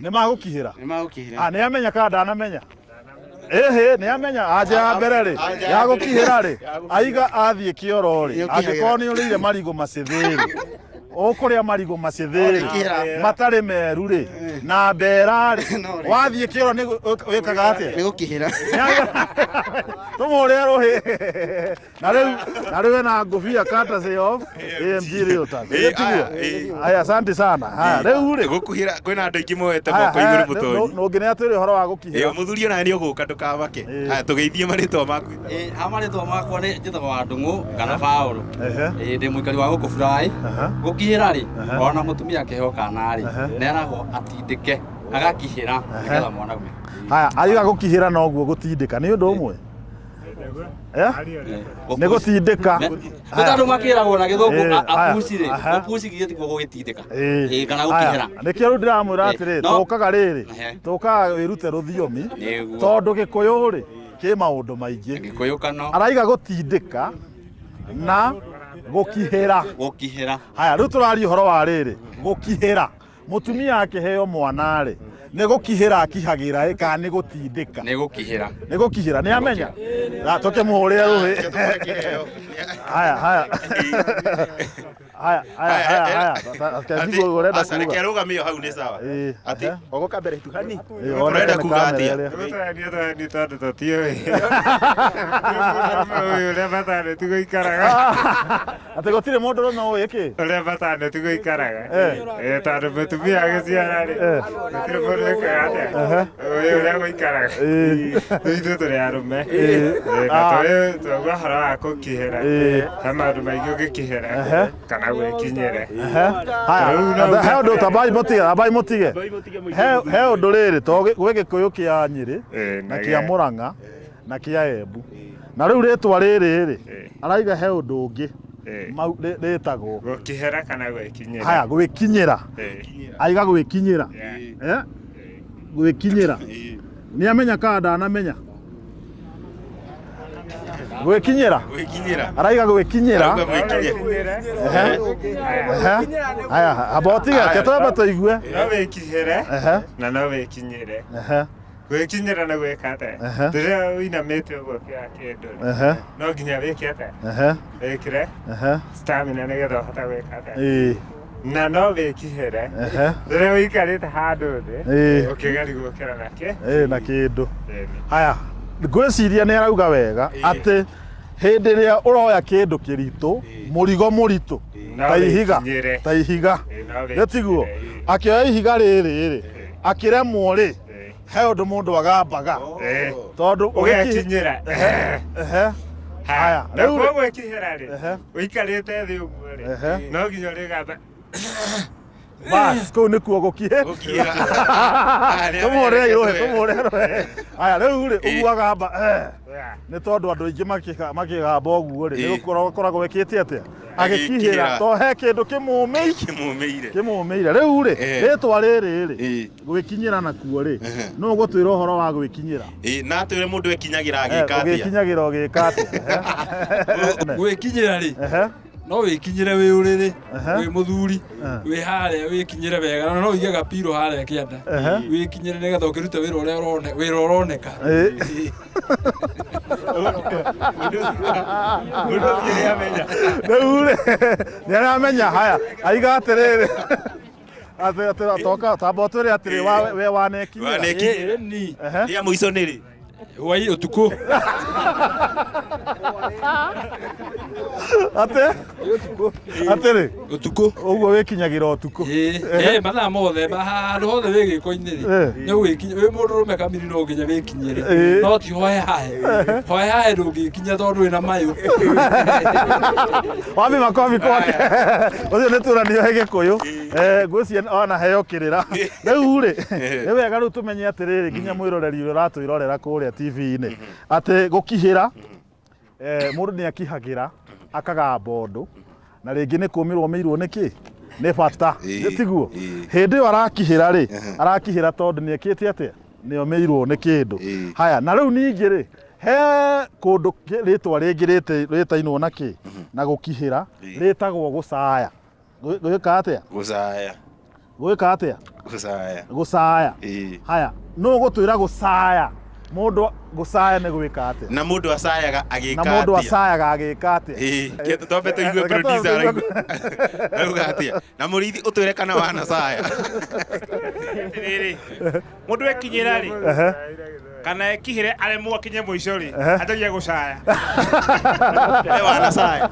Nĩ magũkihĩra. Nĩ magũkihĩra. Ah, nĩ amenya kana ndanamenya? Ĩhĩ, nĩ amenya anja ya mbere rĩ, Anja ya ya gũkihĩra rĩ, mbere. aiga athiĩ kĩoro rĩ, Nĩ ũkihagĩra. angĩkorwo nĩ ũrĩire marigũ macĩthĩ rĩ, ũkũrĩa marigũ macĩthĩ rĩ, Ũrĩkĩra. matarĩ meru rĩ, na mbera rĩ, wathiĩ kĩoro nĩ wĩkaga atĩa? Nĩ gũkihĩra. Tũmũhũrĩre rũhĩ. Na rĩu na rĩu ena ngũbia courtesy of AMG Realtors. Ĩĩ, Tiguo? aya, ĩĩ. Aya, asante sana. Haya, rĩu rĩ. Gũkuhĩra kwĩna andũ aingĩ moete Haya, moko igũrũ haya, mũtonyi. Ũngĩ nĩ atwĩre ũhoro wa gũkihĩra. Ĩĩ, mũthuri onawe nĩ ũgũka ndũkamake. Haya, tũgeithie marĩtwa maku. Ĩĩ, ha marĩtwa makwa nĩ njĩtagwo wa Ndung'u kana Paũlũ. Ĩĩ, ndĩ mũikari wa gũkũ Buraĩ. Gũkihĩra rĩ, ona mũtumia akĩheo kana rĩ, nĩ eragwo atindĩke, agakihĩra nĩgetha mwana aume. Haya, ariga gũkihĩra noguo gũtindĩka nĩ ũndũ ũmwe. Eh? Nĩ gũtindĩka. Nĩ tondũ makĩragwo na gĩthũngũ Ĩĩ, haya, apuci rĩ, aha. gũpuci githĩ tikuo gũgĩtindĩka. Ĩĩ. Ĩĩ, kana Haya, gũkihĩra. Nĩkĩo rĩu ndĩramwĩra Ĩĩ, atĩrĩ, no. tũkaga rĩrĩ, Ehe. tũkaga wĩrute rũthiomi, Nĩguo. tondũ gĩkũyũ rĩ, kĩ maũndũ maingĩ. Gĩkũyũ kano. Araiga gũtindĩka na gũkihĩra. Gũkihĩra. Haya, rĩu tũraria ũhoro wa rĩrĩ, gũkihĩra. Mũtumia akĩheo mwana rĩ, nĩ gũkihĩra akihagĩra ĩ kana nĩ gũtindĩka? Nĩ gũkihĩra. Nĩ gũkihĩra, nĩ amenya? Na tũkĩmũhũrĩre rũhĩ. Haya, haya. Haya, haya, haya, haya. Reke ũrenda Aca, reke kuga. arũgame o hau nĩ sawa. Atĩ ogoka mbere tu hani. Ĩĩ, woneke Ũrenda nĩ kuga kamera atĩa? ĩrĩa. Nĩ tondũ tũtiũĩ ũyũ ũrĩa bataneti gũikaraga. Atĩ gũtirĩ mũndũ ũrũme ũĩ kĩ? Ũrĩa bataneti gũikaraga. Eh. Ĩĩ, tondũ mũtumia agĩciara rĩ, gũtirĩ mũndũ wĩkaga atĩa? Ũĩ ũrĩa gũikaraga. Rĩu ithuĩ tũrĩ arũme. Ĩĩ. Ĩĩ, na Ah. tũĩ twaigua ũhoro wa gũkihĩra. Ĩĩ. He maũndũ maingĩ ũngĩkihĩra Ehe. kana Kana gwĩkinyĩre. Ehe. Haya, Rĩu no he ũndũ tambai mũtige, tambai mũtige. He he ũndũ rĩrĩ to gwĩ gĩkũyũ kĩa Nyĩrĩ na kĩa Mũrang'a na kĩa Embu. Na rĩu rĩtwa rĩrĩ rĩ, araiga he ũndũ ũngĩ mau rĩtagwo. Gũkĩhera kana gwĩkinyĩra. Haya, gwĩkinyĩra. Aiga gwĩkinyĩra. Eh? Gwĩkinyĩra. Nĩ amenya kana ndanamenya? Gwĩkinyĩra. Gwĩkinyĩra. Araiga gwĩkinyĩra. Arauga gwĩkinyĩra. Ehe. Ehe. Haya, amba ũtige, reke twambe tũigue. No wĩkihĩre Ehe. na no wĩkinyĩre. Ehe. Gwĩkinyĩra nĩ gwĩka atĩa? Ehe. Rĩrĩa ũinamĩte ũguo ũkĩoya kĩndũ rĩ, Ehe. no nginya wĩke atĩa? Ehe. Wĩkĩre Ehe. stamina nĩgetha ũhote gwĩka atĩa? Ĩĩ. Na no wĩkihĩre Ehe. rĩrĩa ũikarĩte handũ thĩ Ĩĩ. ũkĩgeria gũkĩra nakĩ Ĩĩ na kĩndũ. Haya, ngwĩciria nĩ arauga wega atĩ hĩndĩ ĩrĩa ũroya kĩndũ kĩritũ, mũrigo mũritũ, No ta ihiga, wĩkinyĩre. ta ihiga, Ĩĩ, no nĩ tiguo? Akĩoya ihiga rĩrĩ rĩ, akĩremwo rĩ, he ũndũ mũndũ agambaga tondũ Ũgekinyĩra. Ehe, ehe. Haya, Na rĩu rĩ- koguo ĩkihĩra rĩ ũikarĩte thĩ ũguo rĩ Ehe. no nginya ũrĩgamba bas kũu nĩkuo gũkiĩ tũmũre rũĩ tũmũre rũĩ aya rĩu rĩ ũguo agamba eh. nĩ tondũ andũ aingĩ makĩgamba ũguo rĩ nĩ gũkoragwo ekĩte atĩa agĩkihĩra to he kĩndũ kĩmũmĩire Kĩmũmĩire. kĩmũmĩire rĩu rĩ Eh. rĩtwa rĩrĩ rĩ gwĩkinyĩra nakuo rĩ nũ ũgũtwĩra ũhoro wa gwĩkinyĩra Ĩĩ, na atwĩre mũndũ ekinyagĩra Eh, agĩka atĩa. ũgĩkinyagĩra ũgĩka atĩa Gwĩkinyĩra rĩ no wĩkinyĩre wĩ ũrĩrĩ wĩ mũthuri wĩ harĩa wĩkinyĩre wega na no ũige gapiro harĩa kĩanda wĩkinyĩre nĩgetha ũkĩrute wĩra ũrĩa ũrone wĩra ũroneka rĩu rĩ nĩ aramenya haya aiga atĩrĩrĩ atĩ atĩ toka tamba ũtwĩre atĩrĩ we wanekinyĩra Wanekinyĩra. Rĩa mũico nĩ rĩ? Hwaĩ ũtukũ. Atĩ? Atĩrĩ? Ũtukũ. Ũguo wĩkinyagĩra ũtukũ. Ĩĩ mathaa mothe handũ hothe wĩ gĩko-inĩ rĩ nĩ ũgĩkinya wĩ mũndũrũme kamiri no nginya wĩkinyĩre Ĩĩ. no ti hoe hahe hoe hahe ndũngĩkinya tondũ wĩna mayũ Wabi makobi kwake. Ũcio nĩ turanio he gĩkũyũ. Eh, ngwĩciria ona heo kĩrĩra. Rĩu rĩ, nĩ wega rĩu tũmenye atĩrĩrĩ nginya mwĩroreri ũrĩa ũratwĩrorera kũrĩa TV-inĩ atĩ gũkihĩra eh, mũndũ nĩ akihagĩra akagamba ũndũ na rĩngĩ nĩ kũmĩrwo mĩirwo nĩ kĩ nĩ bata Ĩĩ, tiguo hĩndĩ ĩyo arakihĩra rĩ arakihĩra tondũ nĩ ekĩte atĩa nĩ omĩirwo nĩ kĩndũ haya na rĩu ningĩ rĩ he kũndũ rĩtwa rĩngĩ rĩtainwo na kĩ na gũkihĩra rĩtagwo gũcaya Gwĩka atĩa Gũcaya. gwĩka atĩa Gũcaya. gũcaya Ĩĩ. haya nũ ũgũtwĩra gũcaya mũndũ gũcaya nĩ gwĩka atĩa Na mũndũ acayaga agĩka na mũndũ atĩa? acayaga agĩka atĩa Ĩĩ, kĩndũ twambe tũigue Reke twambe producer tũigue. arauga atĩa na mũrĩithi ũtwĩre kana wanacaya Atĩrĩrĩ, mũndũ ekinyĩra rĩ Ehe. kana ekihĩre aremwo akinye mũico rĩ Ehe. anjagia gũcaya We wanacaya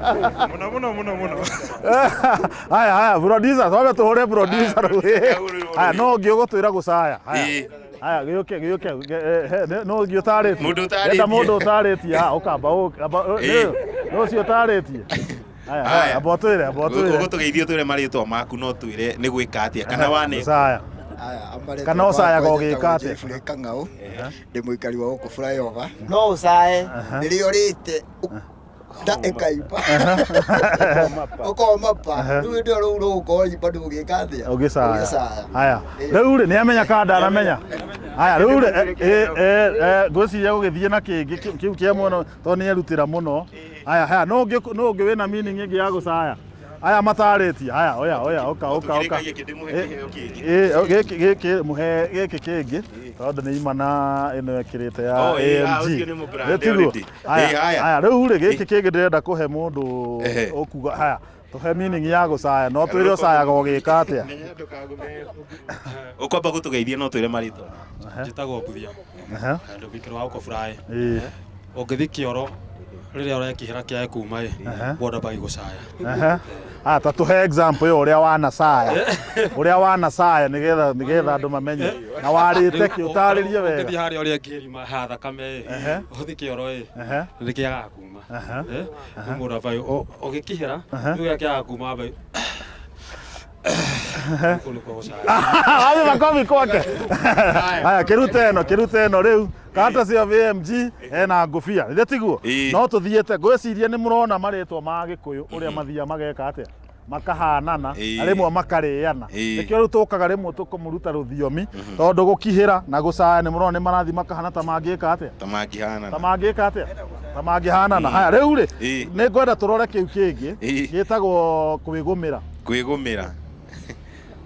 mũno mũno mũno mũno haya haya producer twambe tũhũre producer rĩu haya no ũngĩ ũgũtwĩra gũcaya haya haya gĩũke gĩũke no ũngĩ ũtarĩtie Mũndũ ũtarĩtie. Enda mũndũ ũtarĩtie ha ũkamba Ĩĩ. nĩ ũcio ũtarĩtie haya haya amba ũtwĩre amba ũtwĩre Ũgũtũgeithia ũtwĩre marĩtwa maku no twĩre nĩ gwĩka atĩa kana wane gũcaya Kana ũcayaga ũgĩka atĩa? Jeffrey Kang'au ndĩ mũikari wa gũkũ flyover no ũcae rĩrĩa ũrĩte nda ĩkaimba ũkoma pa rĩu hĩndĩ ĩyo rũu rũgũkorwo imba ndũgĩka atĩa ũgĩcaya haya rĩu rĩ nĩ amenya kana ndanamenya haya rĩu rĩ ngwĩciria gũgĩthiĩ na kĩngĩ kĩu kĩa mũno tondũ nĩ erutĩra mũno haya haya no ũngĩ no ũngĩ wĩna meaning ĩngĩ ya gũcaya aya matarĩtie haya oya oya ũka ũka ũka Ĩ, gĩkĩ gĩkĩ mũhe gĩkĩ kĩngĩ tondũ nĩ imana ĩno ĩkĩrĩte ya Oh, ĩ, ah, AMG ũcio nĩ mũbrand Nĩ tiguo? already. Haya, Ĩ, haya. haya rĩu rĩ gĩkĩ kĩngĩ ndĩrenda kũhe mũndũ Ehe. ũkuga haya tũhe meaning ya gũcaya no twĩre ũcayaga ũgĩka atĩa Ũkwamba gũtũgeithia no twĩre marĩtwa Njĩtagwo Mbuthia Ehe. na ndĩ mũikari wa gũkũ Buraĩ. Ĩĩ. Ũngĩthiĩ kĩoro Rĩrĩa ũrekihĩra kĩae kuma ĩ, mũndũ ambagia gũcaya. Ehe. Ah, ta tũhe example ĩyo ũrĩa wanacaya ũrĩa wanacaya nĩgetha nĩgetha andũ mamenye na warĩte kĩ ũtarĩrie wega. Ũngĩthiĩ harĩa ũrĩa ngĩrima ha thakame ĩ, ũthiĩ kĩoro ĩ, nĩ kĩagaga kuma. Eh, rĩu mũndũ ambagia ũgĩkihĩra, rĩu gĩa kĩagaga kuma ambagia kũu nĩkuo gũcaya. Wapi makofi kwake. Haya, kĩrute ĩno, kĩrute ĩno rĩu. Courtesy of AMG ena ngũbia. Githĩ tiguo? No tũthiĩte ngwĩciria nĩ mũrona marĩtwa ma Gĩkũyũ ũrĩa mathiaga mageka atĩa? Makahanana na rĩmwe makarĩana. Nĩkĩo rĩu tũkaga rĩmwe tũkamũruta rũthiomi tondũ gũkihĩra na gũcaya nĩ mũrona nĩ marathiĩ makahana ta mangĩka atĩa? Ta mangĩhanana. Ta mangĩka atĩa? Ta mangĩhanana. Haya, rĩu rĩ, nĩ ngwenda tũrore kĩu kĩngĩ gĩtagwo kwĩgũmĩra. Kwĩgũmĩra.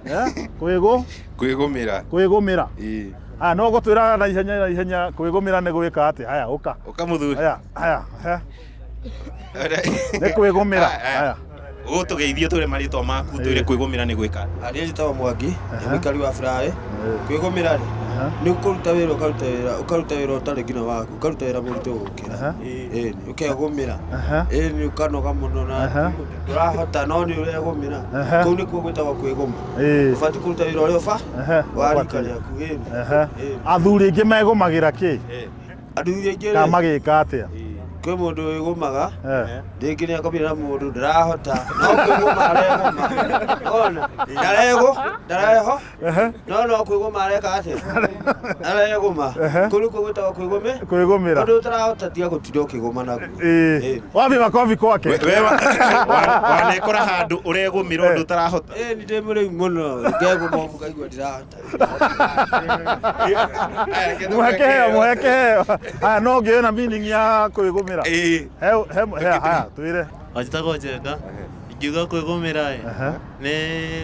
Eh? Kwĩgũ? Kwĩgũmĩra. Kwĩgũmĩra. Ĩĩ. Haya, no gũtwĩra na ihenya na ihenya kwĩgũmĩra nĩ gwĩka atĩa? Haya, ũka. Ũka mũthuri. Haya, haya, haya. Nĩ kwĩgũmĩra. Haya. Ũgũtũgeithia twĩre marĩtwa maku twĩre kwĩgũmĩra nĩ gwĩka. Niĩ njĩtagwo Mwangi, ndĩ mũikari wa Buraĩ. Kwĩgũmĩra rĩ, nĩ kũruta wĩra ũkaruta wĩra, ũkaruta wĩra ũtarĩ nginya waku, ũkaruta wĩra mũritũ gũkĩra. Ĩni, ũkegũmĩra. Ĩni, ũkanoga mũno na ndũrahota no nĩ ũregũmĩra. Kũu nĩkuo gwĩtagwo kwĩgũma. Ũbatiĩ kũruta wĩra ũrĩa ũba wa rika rĩaku. Ĩni. Athuri aingĩ megũmagĩra kĩ? Athuri aingĩ Kana rĩ, magĩka atĩa? kwĩ mũndũ wĩgũmaga, rĩngĩ nĩ akomire na mũndũ ndarahota, no kwĩgũma aregũma. Ona, ndaregũ, ndareho, no no kwĩgũma areka atĩa? Aregũma. Kũu nĩkuo gwĩtagwo kwĩgũmĩ. Kwĩgũmĩra. Ũndũ ũtarahota tiga gũtinda ũkĩgũma naguo. Ĩĩ. Wapi makobi kwake? Wanekora handũ ũregũmĩra ũndũ ũtarahota. Ĩĩ nĩ ndĩ mũrĩu mũno, ngegũma ũguo ngaigua ndirahota. Mũhe kĩheo, mũhe kĩheo. Haya, no ũngĩ wĩna meaning ya kwĩgũmĩra. He he he haya, twĩre. Njĩtagwo Njenga. Ingiuga kwĩgũmĩra ĩ, nĩ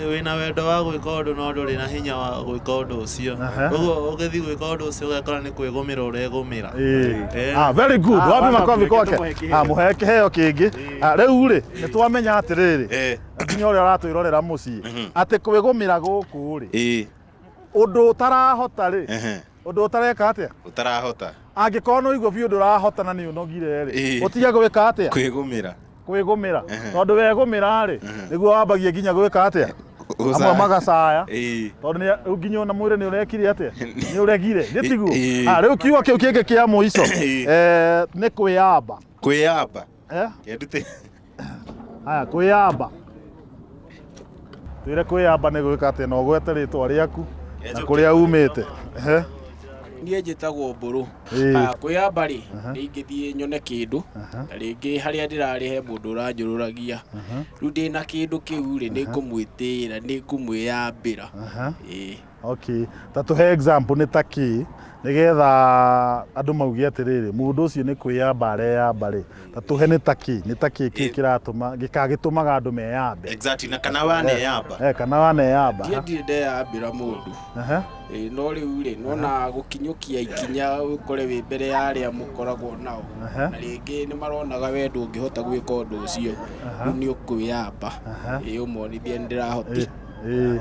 wĩna wendo wa gwĩka ũndũ no ndũrĩ na hinya wa gwĩka ũndũ ũcio. Ũguo ũgĩthiĩ gwĩka ũndũ ũcio ũgekora nĩ kwĩgũmĩra ũregũmĩra. Ĩĩ. Ah, very good. Wapi makobi kwake? Ah, mũhe kĩheo kĩngĩ. Ah, rĩu rĩ, nĩ twamenya atĩrĩrĩ, nginya ũrĩa ũratwĩrorera mũciĩ, atĩ kwĩgũmĩra gũkũ rĩ, ũndũ ũtarahota rĩ, ũndũ ũtareka atĩa? Ũtarahota. Angĩkorwo nĩ ũigua biũ ndũrahota na nĩ ũnogire rĩ, ũtige gwĩka atĩa? Kwĩgũmĩra. Kwĩgũmĩra. Tondũ wegũmĩra rĩ, nĩguo wambagia nginya gwĩka atĩa? Amwe magacaya. Tondũ nĩ rĩu nginya ona mwĩrĩ nĩ ũrekire atĩa? Nĩ ũregire. Nĩ tiguo? Ah, rĩu kiugo kĩu kĩngĩ kĩa mũico nĩ kwĩyamba. Kwĩyamba. Eh? Kĩndute. Haya, kwĩyamba. Twĩre kwĩyamba nĩ gwĩka atĩa na ũgwete rĩtwa rĩaku na kũrĩa umĩte. Ehe. Niĩ njĩtagwo Mbũrũ. Ĩĩ. Haya, kwĩyamba rĩ, nĩ ingĩthiĩ nyone kĩndũ, na rĩngĩ harĩa ndĩrarĩ he mũndũ ũranjũrũragia. Rĩu ndĩna kĩndũ kĩu rĩ, nĩ ngũmwĩtĩĩra, nĩ ngũmwĩyambĩra. Ĩĩ. Okay. Ta tũhe example nĩ ta kĩ nĩgetha andũ mauge atĩrĩrĩ mũndũ ũcio nĩ kwĩyamba areyamba rĩ ta tũhe nĩ ta kĩ nĩ ta kĩ kĩ kĩratũma gĩkagĩtũmaga andũ meyambe. Exactly, na kana waneyamba. Eh, kana waneyamba. Ndiĩ ndirĩ ndeyambĩra mũndũ. Aha. Ĩĩ, no rĩu rĩ, nona gũkinyũkia ikinya ũkore wĩ mbere ya arĩa mũkoragwo nao. Na rĩngĩ nĩ maronaga we ndũngĩhota gwĩka ũndũ ũcio. Rĩu nĩ ũkwĩyamba. Ĩĩ, ũmonithie nĩ ndĩrahoti. Ĩĩ.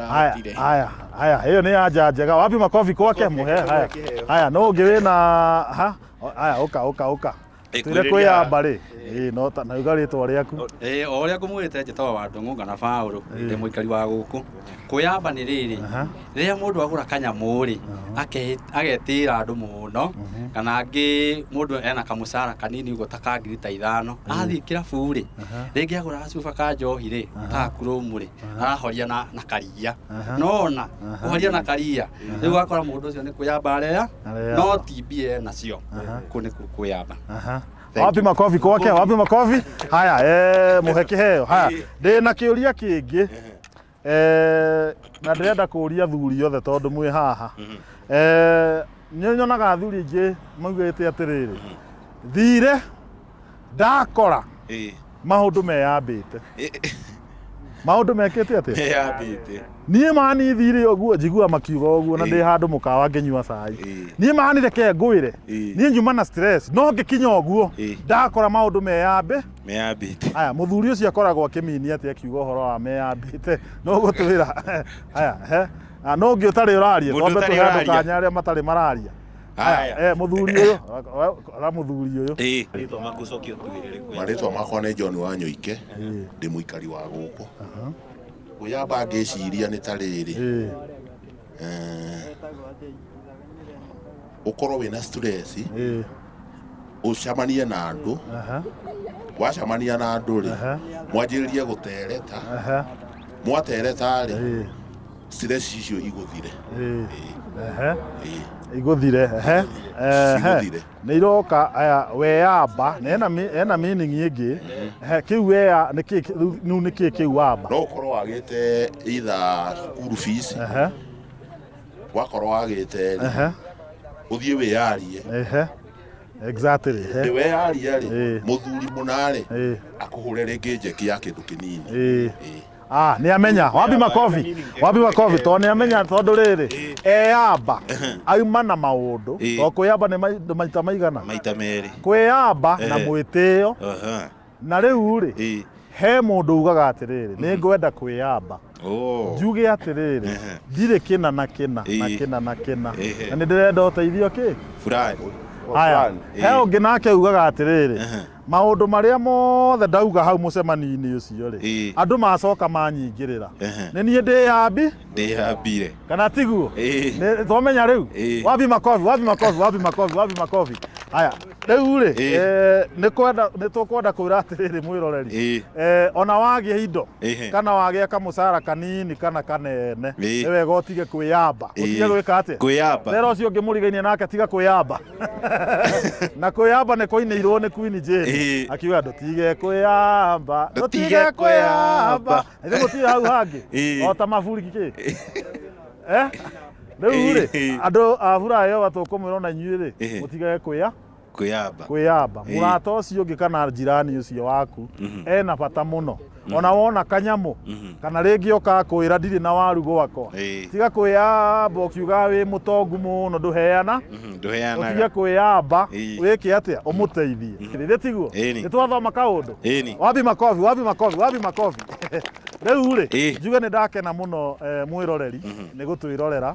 Haya, Nĩndĩrahotire. haya, haya, ĩyo nĩ anja njega. Wapi makobi kwake mũhe. Haya, haya, no ũngĩ wĩna ha? Haya, ũka, ũka, ũka. Twĩre kwĩyamba rĩ. Ĩĩ, no ta na uga rĩtwa rĩaku. Ĩĩ, o ũrĩa ngũmwĩrĩte njĩtagwo wa Ndũng'ũ kana Baũrũ, ndĩ mũikari wa gũkũ. Kwĩyamba nĩ rĩrĩ, rĩrĩa mũndũ agũra kanyamũ rĩ, agetĩĩra andũ mũno, kana angĩ mũndũ ena kamũcara kanini ũguo ta ka ngiri ta ithano, athiĩ kĩrabu rĩ, rĩngĩ agũra gacuba ka njohi rĩ, ta kurumu rĩ, arahoria na, na karia. Nona, kũhoria na karia. Rĩu ũgakora mũndũ ũcio nĩ kwĩyamba areya, Areyamba. no ti mbia enacio. Kũu nĩkuo kwĩyamba. Wapi makobi kwake, wapi makobi. Haya, eh, mũhe kĩheo. Haya, ndĩ na kĩũria kĩngĩ. Eh, na ndĩrenda kũũria athuri othe tondũ mwĩ haha. Eh, nĩ nyonaga athuri aingĩ maugĩte atĩrĩrĩ, thire ndakora maũndũ meyambĩte. Maũndũ mekĩte atĩa? Meyambĩte. Niĩ mani thire ũguo njiguaga makiuga ũguo na ndĩ handũ mũkawa ngĩnyua cai. Niĩ mani reke ngwĩre, niĩ nyuma na stress no ngĩkinya ũguo ndakora maũndũ meyambe. Meyambĩte. Haya, mũthuri ũcio akoragwo akĩmini atĩa akiuga ũhoro wa meyambĩte? No ũgũtwĩra. Haya, he. Ah, no ũngĩ ũtarĩ ũraria, Mũndũ twambe ũtarĩ tũhe andũ ũraria. kanya arĩa matarĩ mararia. Haya. Eh, mũthuri ũyũ ara mũthuri ũyũ. Ĩĩ. Rĩtwa maku ũcoke ũtwĩre rĩkwe. Marĩtwa makwa nĩ John Wanyoike, ndĩ mũikari wa gũkũ. Kwĩyamba ngĩciria nĩ ta rĩrĩ, eh, ũkorwo wĩna stress, ũcemanie na andũ, wacemania na andũ rĩ, mwanjĩrĩrie gũtereta, mwatereta rĩ, stress icio igũthire. Igũthire. Ehe. Ehe. Cigũthire. Nĩ iroka aya weyamba na ena meaning ĩngĩ. Ehe, kĩu weya nĩ kĩ rĩu nĩ kĩ kĩu wamba? No ũkorwo wagĩte either school fees, wakorwo wagĩte rĩ, ũthiĩ wĩyarie. Ehe. Exactly. Ĩ weyaria rĩ, mũthuri mũna rĩ, akũhũre rĩngĩ njeki ya kĩndũ kĩnini. Ĩĩ. Ah, nĩ amenya. Wapi makobi? Wapi makobi? Tondũ nĩ amenya tondũ rĩrĩ eyamba auma na maũndũ. Tondũ kwĩyamba nĩ maita maigana? Maita merĩ. Kwĩyamba na mwĩtĩo. Aha. Na rĩu rĩ, he mũndũ ugaga atĩrĩrĩ, nĩ ngwenda kwĩyamba. Oh. Njuge atĩrĩrĩ, ndirĩ kĩna na kĩna na kĩna na kĩna. Na nĩ ndĩrenda ũteithio kĩ? Fulani. Haya, he ũngĩ nake ugaga atĩrĩrĩ, maũndũ marĩa mothe ndauga hau mũcemanio-inĩ ũcio rĩ, andũ macoka manyingĩrĩra. Nĩ niĩ ndĩyambi Ndĩyambire. kana tiguo? Nĩ twamenya rĩu? Wapi makobi, wapi makobi, wapi makobi, wapi makobi. Haya, rĩu rĩ, nĩ kwenda nĩ tũkwenda kwĩra atĩrĩrĩ mwĩroreri. Ona wagĩa indo kana wagĩa kamũcara kanini kana kanene, nĩ wega ũtige kwĩyamba. Ũtige gwĩka atĩa? Kwĩyamba. Rero ũcio ũngĩ mũrigainie nake tiga kwĩyamba. Na kwĩyamba nĩ kũinĩirwo nĩ Queen Jane. Akiuga ndũtige kwĩyamba, ndũtige kwĩyamba. Ithe mũtirĩ hau hangĩ. O ta maburi kĩ. Eh? Rĩu rĩ, andũ a Buraya tũkũmwĩra ona inyuĩ rĩ, mũtigage kwĩya Kwĩyamba. kwĩyamba. Mũrata ũcio ũngĩ kana jirani ũcio waku ena bata mũno. Ona wona kanyamũ kana rĩngĩ ũkakwĩra ndirĩ na waru gwakwa, tiga kwĩyamba ũkiuga wĩ mũtongu mũno ndũheana. Ũtige Ndũheanaga. kwĩyamba wĩke atĩa, ũmũteithie. Rĩrĩ tiguo? Ĩni. Nĩ twathoma kaũndũ. Ĩni. Wapi makobi, wapi makobi, wapi makobi. Rĩu rĩ, njuge nĩ ndakena mũno mwĩroreri nĩ gũtwĩrorera.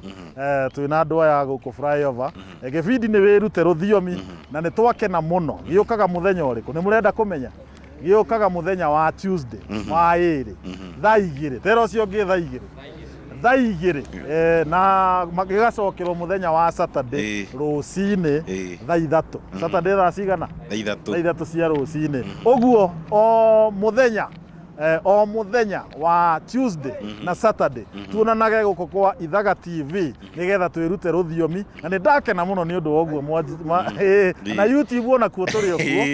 Twĩna andũ aya gũkũ flyover. Gĩbindi nĩ wĩrute rũthiomi na nĩ twakena mũno. Gĩũkaga mũthenya ũrĩkũ? Nĩ mũrenda kũmenya? Gĩũkaga mũthenya wa Tuesday wa ĩrĩ thaa 2 tera ũcio ũngĩ thaa 2 thaa 2 na gĩgacokerwo mũthenya wa Saturday rũcinĩ thaa 3. Saturday thaa cigana? Thaa 3. Thaa 3 cia rũcinĩ. Ũguo o mũthenya o mũthenya wa Tuesday na Saturday tuonanage gũkũ kwa Ithaga TV nĩgetha twĩrute rũthiomi na nĩ ndakena mũno nĩ ũndũ wa ũguo na YouTube onakuo tũrĩ okuo.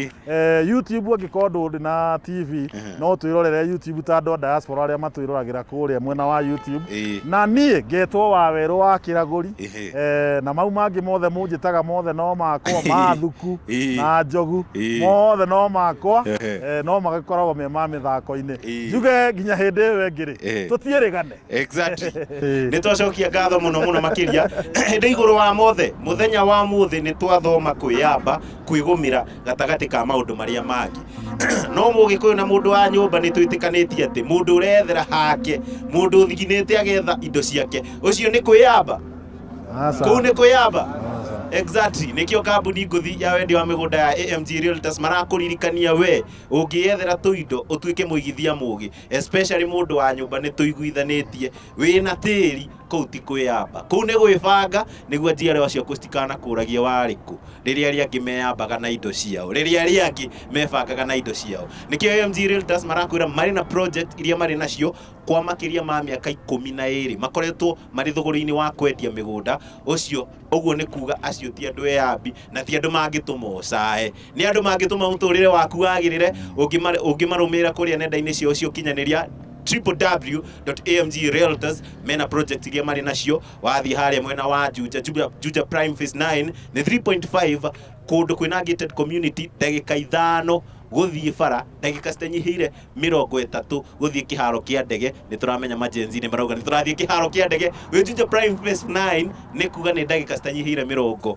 YouTube angĩkorwo ndũrĩ na TV no twĩrorere YouTube ta andũ a diaspora arĩa matwĩroragĩra kũrĩa mwena wa YouTube. Na niĩ ngetwo Wawerũ wa Kĩragũri, na mau mangĩ mothe mũnjĩtaga mothe no makwa, Mathuku na Njogu mothe no makwa, no magĩkoragwo me ma mĩthako-inĩ. Njuge nginya hĩndĩ ĩyo ĩngĩ rĩ, tũtiĩrĩgane. Exactly. Nĩ twacokia ngatho mũno mũno makĩria. Hĩndĩ igũrũ wa mothe, mũthenya wa mũthĩ nĩ twathoma kwĩyamba, kwĩgũmĩra gatagatĩ ka maũndũ marĩa mangĩ. No mũgĩkũyũ na mũndũ wa nyũmba nĩ twĩtĩkanĩtie atĩ mũndũ ũrethera hake, mũndũ ũthiginĩte agetha indo ciake, ũcio nĩ kwĩyamba. Kũu nĩ kwĩyamba. Exactly. Nĩkĩo kambuni ngũthi ya wendia wa mĩgũnda ya AMG Realtors marakũririkania we ũngĩyethera tũindo ũtuĩke mũigithia mũgĩ, especially mũndũ wa nyũmba nĩ tũiguithanĩtie wĩna tĩri, kũu ti kwĩyamba, kũu nĩ gwĩbanga nĩguo njiarwa ciaku citikanakũragie warĩ kũ rĩrĩa arĩa angĩ meyambaga na indo ciao, rĩrĩa arĩa angĩ mebangaga na indo ciao. Nĩkĩo AMG Realtors marakwĩra marĩ na project iria marĩ nacio kwa makĩria ma mĩaka 12 makoretwo marĩ thũgũrĩ-inĩ wa kwendia mĩgũnda ũcio. Ũguo nĩ kuga acio ti andũ eyambi na ti andũ mangĩtũma ũcae, nĩ andũ mangĩtũma mũtũrĩre waku wagĩrĩre ũngĩmarũmĩrĩra kũrĩa nenda-inĩ ciao cia ũkinyanĩria www.amgrealtors. Mena project iria marĩ nacio. Wathiĩ harĩa mwena wa Juja, Juja, Juja Prime Phase 9 nĩ 3.5 kũndũ kwĩna gated community, ndagĩka 5 Gũthiĩ bara ndagĩka citanyihĩire 30 gũthiĩ kĩharo kĩa ndege. Nĩ tũramenya majenzi nĩ marauga nĩ tũrathiĩ kĩharo kĩa ndege. Wĩ Juja Prime Phase 9 nĩ kuga nĩ ndagĩka citanyihĩire 30,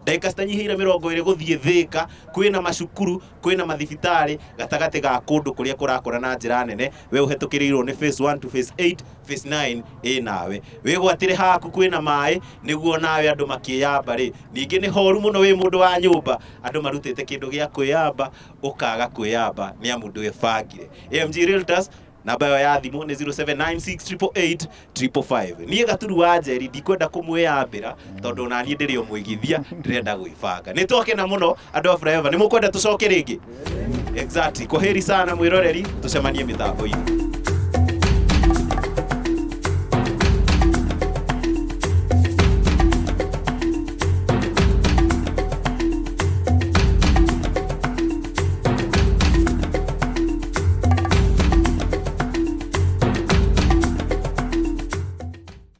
ndagĩka citanyihĩire 20 gũthiĩ Thĩka. Kwĩna macukuru, kwĩna mathibitarĩ gatagatĩ ga kũndũ kũrĩa kũrakũra na njĩra nene. We ũhetũkĩrĩirwo nĩ phase 1 to phase 8, phase 9 ĩ nawe wĩgwatĩre haku kwĩna maĩ nĩguo nawe andũ makĩyamba rĩ. Ningĩ nĩ horu mũno wĩ mũndũ wa nyũmba, andũ marutĩte kĩndũ gĩa kwĩyamba, ũkaga kwĩyamba nĩ amu ndwĩbangire. AMG Realtors, namba ĩyo ya thimũ nĩ 0796888555. Niĩ Gaturu wa Njeri ndikwenda kũmwĩyambĩra tondũ ona niĩ ndĩrĩ o mũigithia, ndĩrenda gwĩbanga. Nĩ twakena mũno andũ a Flyover, nĩ mũkwenda tũcoke rĩngĩ? Exactly. Kwaheri sana mwĩroreri, tũcemanie mĩtambo-inĩ.